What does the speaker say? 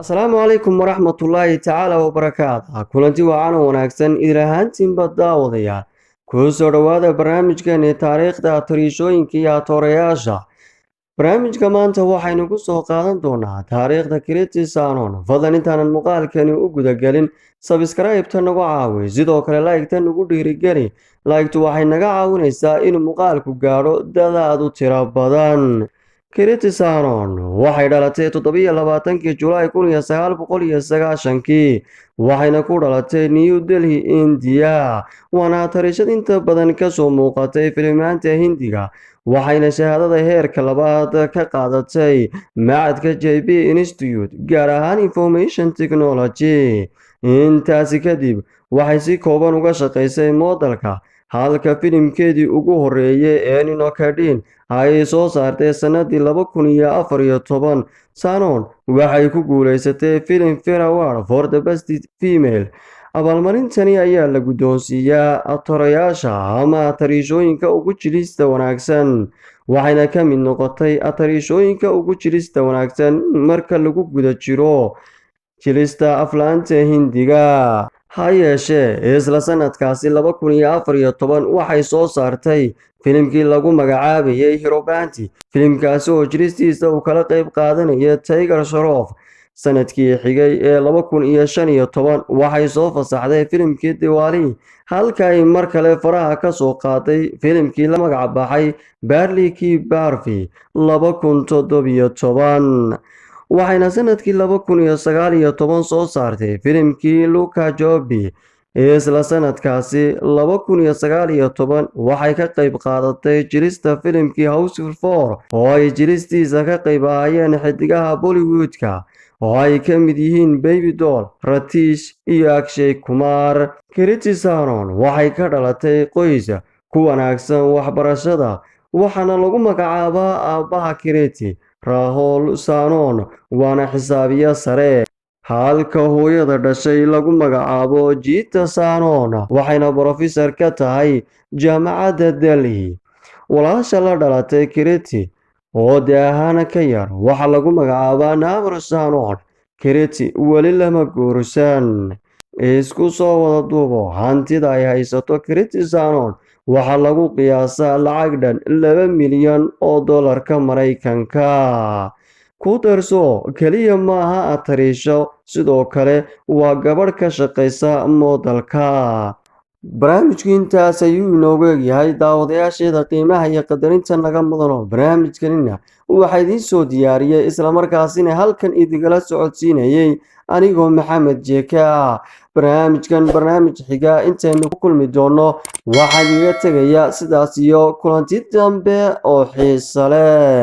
Asalaamu calaykum waraxmatullaahi tacaala wabarakaatu. Kulanti wacan oo wanaagsan idil ahaantiinba, daawadayaal. Kuu soo dhowaada barnaamijkeeni taariikhda atariishooyinka iyo atoorayaasha. Barnaamijka maanta waxaynu ku soo qaadan doonaa taariikhda Kriti Sanon. Fadlan, intaanan muuqaalkani u gudagelin, subscribe-ta nagu caawi, sidoo kale like-ta nagu dhiirigeli. Like-tu waxay naga caawinaysaa inuu muuqaalku gaadho dad aad u tiro badan. Kriti Sanon waxay dhalatay 27-kii Julaay 1990-kii, waxayna ku dhalatay New Delhi, Indiya. Waana atariishad inta badan kasoo muuqatay filimaanta Hindiga, waxayna shahaadada heerka labaad ka qaadatay macadka JB Institute, gaar ahaan Information Technology. Intaasi kadib waxay si kooban uga shaqaysay modelka, halka filimkeedii ugu horeeyay ee Ninokadin ay soo saartay sanadii 2014. Sanon waxay ku guuleysatay Filmfare Award for the Best Female. Abaalmarintani ayaa la guddoonsiiyaa atorayaasha ama atariishooyinka ugu jilista wanaagsan, waxayna ka mid noqotay atariishooyinka ugu jilista wanaagsan marka lagu guda jiro jilista aflaanta Hindiga. Ha yeeshee, isla sanadkaasi 2014 waxay soo saartay filimkii lagu magacaabayay Heropanti, filimkaasi oo jilistiisa uu kala qeyb qaadanaya Tiger Shroff. Sanadkii xigay ee 2015 waxay soo fasaxday filimkii Diwali, halka ay mar kale faraha ka soo qaaday filimkii la magac baxay Bareilly Ki Barfi 2017, waxayna sanadkii 2019 soo saartay filimkii Luka Chuppi. Isla sanadkaasi 2019 waxay ka qayb qaadatay jilista filimkii Housefull 4, oo ay jilistiisa ka qayb ahaayeen xidigaha Bollywoodka oo ay ka mid yihiin Baby Doll, Ritesh iyo Akshay Kumar. Kriti Sanon waxay ka dhalatay qoys ku wanaagsan waxbarashada, waxaana lagu magacaabaa aabbaha Kriti, Rahul Sanon, waana xisaabiye sare, halka hooyada dhashay lagu magacaabo Geeta Sanon, waxayna brofesor ka tahay jaamacadda Delhi. Walaasha la dhalatay Kriti oo de ahaan ka yar waxaa lagu magacaabaa Namr Sanon. Kriti weli lama guursan. Isku soo wada duubo, hantida ay haysato Kriti Sanon waxaa lagu qiyaasaa lacag dhan 2 milyan oo dollarka Maraykanka. Ku darso, keliya maaha atariisho, sidoo kale waa gabadh ka shaqaysa modelka. Barnaamijku intaas ayuu inoogu egyahay, daawadayaasheeda qiimaha iyo qadarinta naga mudano. Barnaamijkanina waxaa idiin soo diyaariyey, islamarkaasina halkan idinkala socodsiinayey anigoo Maxamed Jeeka. Barnaamijkan barnaamij xiga intaynu ku kulmi doonno, waxaan idiga tegayaa sidaas iyo kulanti dambe oo xiiso leh.